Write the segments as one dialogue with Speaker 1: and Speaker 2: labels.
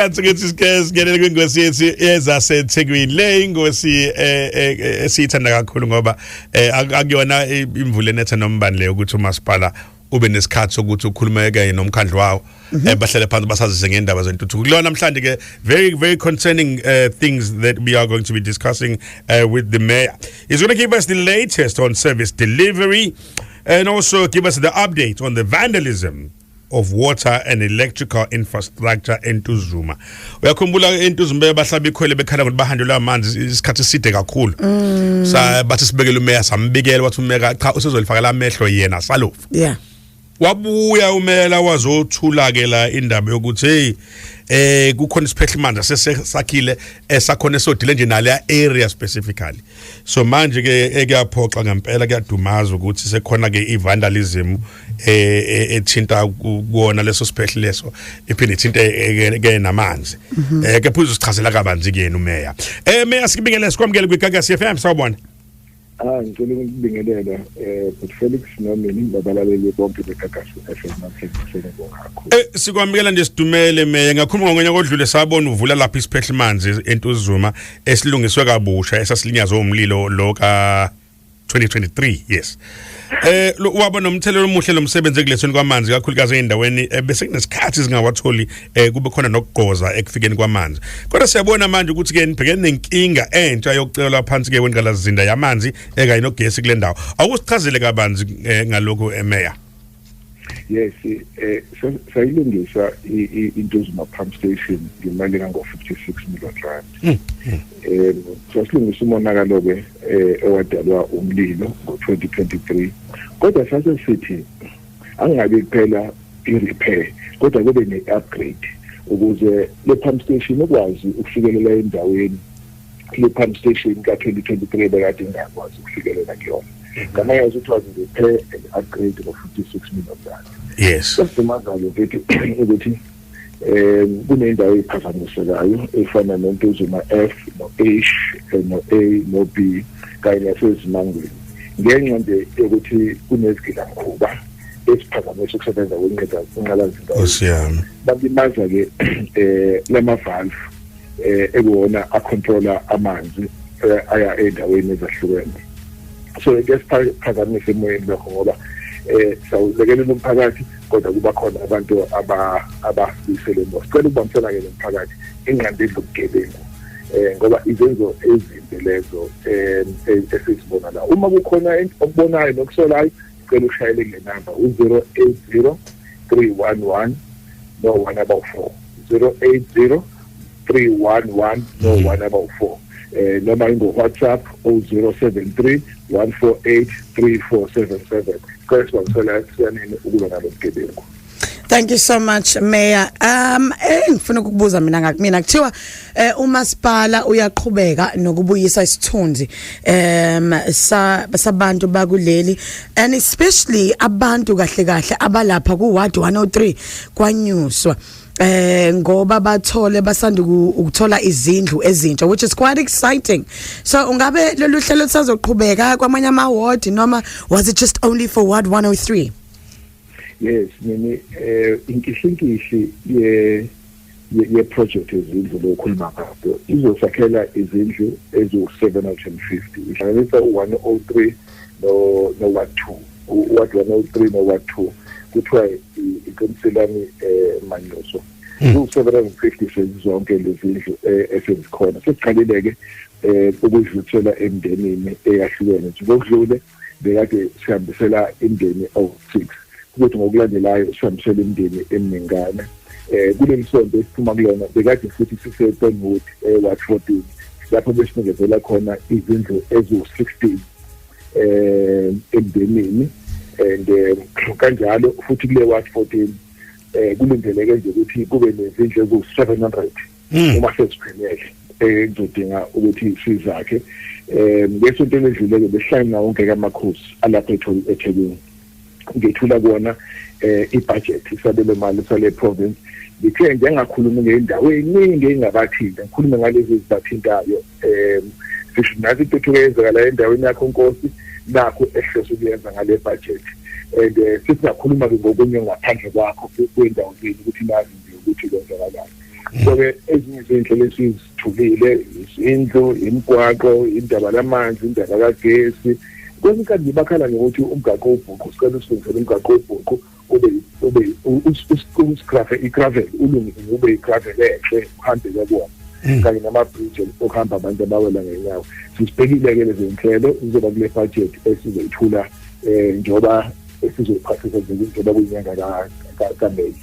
Speaker 1: Athi ukuthi sike singenele kwingosi yethu yezaseThekwini. Le ingosi esiyithanda kakhulu ngoba akuyona imvula enetha nombani leyo ukuthi umasipala ube nesikhathi sokuthi ukhulume kanye nomkhandlu wawo, bahlale phansi basazise ngendaba zentuthuko. Kulona namhlanje ke, very very concerning things that we are going to be discussing with the mayor. He's going to give us the latest on service delivery and also give us the update on the vandalism of water and electrical infrastructure eNtuzuma. Uyakhumbula eNtuzuma bahlaba ikhwele bekhala ngokuthi bahanjelwa amanzi isikhathi eside kakhulu. Sa bathi sibekele umeya, sambikela, wathi umeya cha, usezolifakela amehlo yena salofu. Wabuya umela wazothula ke la indaba yokuthi hey, kukhona isiphehli manje sesakhile esakhona esodile nje nale area specifically. So manje ke ekuyaphoxa ngempela, kuyadumaza ukuthi sekhona ke ivandalism ethinta kuona leso siphehli leso, iphinde ithinte ke namanzi. Ke phuzu sichazela kabanzi kuyena umeya. Meya, sikubingelele, sikwamukele kwiGagasi FM, sawubona.
Speaker 2: Ah, ngicela ukubingelela But Felix nomini babalaleli bonke beGagasi FM namhlanje ngibonga kakhulu.
Speaker 1: Sikwamukela nje sidumele, meya. Ngakhuluma ngonyaka odlule, sabona uvula lapha isiphehli manzi eNtuzuma esilungiswe kabusha esasilinyazwe umlilo lo ka 2023, yes. Waba nomthelelo omuhle lo msebenzi ekulethweni kwamanzi, kakhulukazi endaweni bese kunesikhathi singawatholi, kube khona nokugqoza ekufikeni kwamanzi. Kodwa siyabona manje ukuthi ke nibhekene nenkinga entsha yokucelwa phansi ke kwengqalasizinda yamanzi ekanye nogesi kule ndawo. Awusichazele kabanzi ngalokhu, emeya.
Speaker 2: Yes, sayilungisa iNtuzuma pump station ngemali engango 56 million rand. Sasilungisa umonakalo ke owadalwa umlilo ngo-2023, kodwa sase sithi angabi kuphela i-repair kodwa kube ne-upgrade ukuze le pump station ikwazi ukufikelela endaweni le pump station ka-2023 bekade ingakwazi ukufikelela kuyona. Ngamanye amazwi, it was repair and upgrade of 56 million rand. Sesidumazayo mfethu ukuthi kunendawo eyiphazamisekayo efana noNtuzuma F no H no A no B kanye nasezimangweni, ngenxa nje yokuthi kunezigilamkhuba esiphazamisa ukusebenza kwenqalasizinda.
Speaker 1: Nkosi yami.
Speaker 2: Balimaza ke lama valve ekuwona acontrola amanzi aya endaweni ezahlukene. So ke siphazamise emoyeni lokho ngoba sawulekelela umphakathi, kodwa kuba khona abantu abasibuyisele emuva. Sicela ukubambisana ke nomphakathi enqandeni lobugebengu, ngoba izenzo ezimbi lezo esizibona la. Uma kukhona okubonayo nokusolayo, cela ushayele kule namba u-080 311 no 1 about 4, 080 311 no 1 about 4, noma ingo WhatsApp 0073 148 3477. Cela sibambisana siyanini ukulwa nalobugebengu.
Speaker 3: Thank you so much, Mayor. Ngifuna ukukubuza mina ngakumina, kuthiwa umasipala uyaqhubeka nokubuyisa isithunzi sa sabantu bakuleli and especially abantu kahle kahle abalapha ku Ward 103 kwanyuswa, ngoba bathole basanda ukuthola izindlu ezintsha, which is quite exciting. So ungabe lolu hlelo lisazoqhubeka kwamanye ama ward noma was it just only for Ward 103?
Speaker 2: Yes, nini, inkihlinkishi ye project ezindlu lokhuluma ngayo izosakhela izindlu eziwu-750, ihlanganisa u-103 no 12, u-ward 103 no ward 2, kuthiwa iqiniselani Manyuso. Ziwu-750 sezizonke lezi ndlu esezikhona. Sesiqalile-ke ukudlulisela emndenini eyahlukene. Nje ngokudlule bekade sihambisela imndeni awu-6, ukuthi ngokulandelayo sihambisela imndeni eminingana. Kuleli sonto esiphuma kulona bekade futhi sise-Thornwood, e-ward 14, lapho besinikezela khona izindlu eziwu-16 emndenini. And kanjalo futhi kule ward 14 kulindeleke nje ukuthi kube nezindlu eziwu-700 uma seziphelele ekuzodinga ukuthi sizakhe. Ngesonto eledlule-ke besihlangana wonke amakhosi alapha eThekwini, ngethula kuwona ibudget, isabelo mali sale province. Ngithe njengakhuluma ngey'ndawo ey'ningi ey'ngabathinta, ngikhulume ngalezi ezibathintayo. Sisho nathi intuthuko eyenzeka endaweni yakho nkosi, nakho esihlose ukuyenza ngale budget, and sisingakhuluma-ke ngokunye ngaphandle kwakho kwendawo zenu ukuthi nazi nje ukuthi kwenzakalani. So-ke ezinye izinhlelo esizithulile, izindlu, imigwaqo, indaba lamanzi, indaba kagesi. Kwesinye isikhathi bakhala ngokuthi umgaqo ubhuqu, sicela usilungisele umgaqo ubhuqu, ube usigravel, igravel ulungise, ube igravel enhle uhambeke kuwona, kanye nama-bridge okuhamba abantu abawela ngenyawo. Sisibhekile-ke lezo nhlelo, zizoba kule budget esizoyithula njengoba esizoyiphasisa, njengoba kuyinyanga kaMeyi.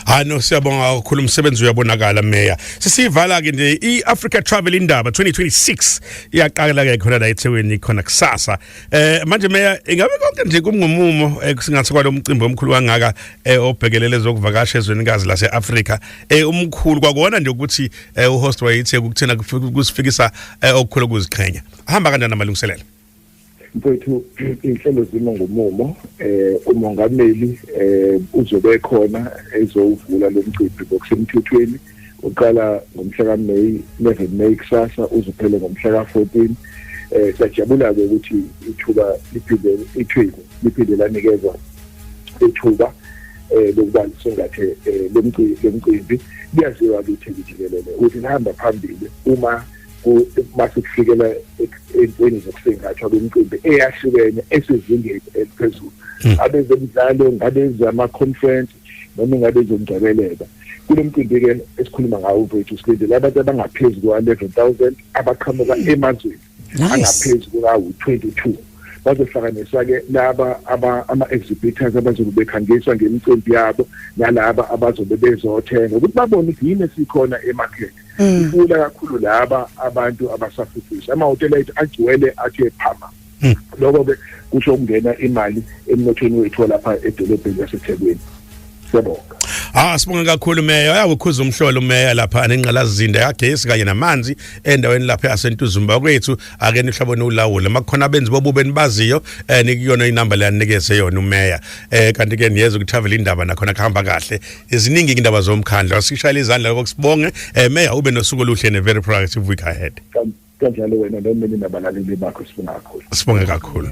Speaker 1: Hayi no, siyabonga kakhulu, umsebenzi uyabonakala, Meya. Sesivala ke nje, iAfrica Travel Indaba 2026 iyaqala ke khona la eThekwini khona kusasa. Manje Meya, ingabe konke nje kungomumo singathi kwalo mcimbi omkhulu kangaka obhekelele zokuvakasha ezwenikazi lase-Afrika umkhulu kwakona nje ukuthi uhost wayithe ukuthina kusifikisa okukhulu ukuziqhenya. Hamba kanjani amalungiselelo?
Speaker 2: Mfowethu, inhlelo zimo ngomumo. Umongameli uzobe khona ezowuvula lo mcimbi ngokusemthethweni. Uqala ngomhla kaMay 11 May, kusasa, uzophela ngomhla ka14. Siyajabula ke ukuthi ithuba liphinde, iTheku liphinde lanikezwa ithuba lokuba lisingathe lomcimbi. Kuyaziwa kithi jikelele ukuthi lihamba phambili uma mase kufikela entweni zokusingathwa kwemicimbi eyahlukene esezingeni eliphezulu, ngabe zemidlalo, ngabe zama-conference, noma ngabe zokungcebeleka. Kulo mcimbi-ke esikhuluma ngawo, mfowethu, silindele abantu abangaphezu kuka-11,000 abaqhamuka emazweni angaphezu kuka-22. Bazohlanganisa-ke laba ama-exhibitors abazobe bekhangisa ngemicimbi yabo nalaba abazobe bezothenga ukuthi babone ukuthi yini esikhona emakethe. Ifula kakhulu laba abantu abasafufusa. Amahhotela ethu agcwele athe phama. Lokho-ke kusho ukungena imali emnothweni wethu lapha edolobheni laseThekwini. Siyabonga.
Speaker 1: Ah, sibonga kakhulu, Meya. Uyawukhuza umhlolo umeya lapha nenqalasizinda yagesi kanye namanzi endaweni lapha yaseNtuzumba kwethu. Ake nihlabone ulawule makukhona abenzi bobube nibaziyo, nikuyona inamba leyanikeze yona umeya. Kanti ke niyeza ukutravel indaba nakhona kuhamba kahle. Iziningi indaba zomkhandlu, asishayele izandla lokho, sibonge. Meya, ube nosuku oluhle ne very productive week ahead.
Speaker 2: Kanjalo wena nomini nabalaleli bakho, sibonga kakhulu.
Speaker 1: Sibonge kakhulu.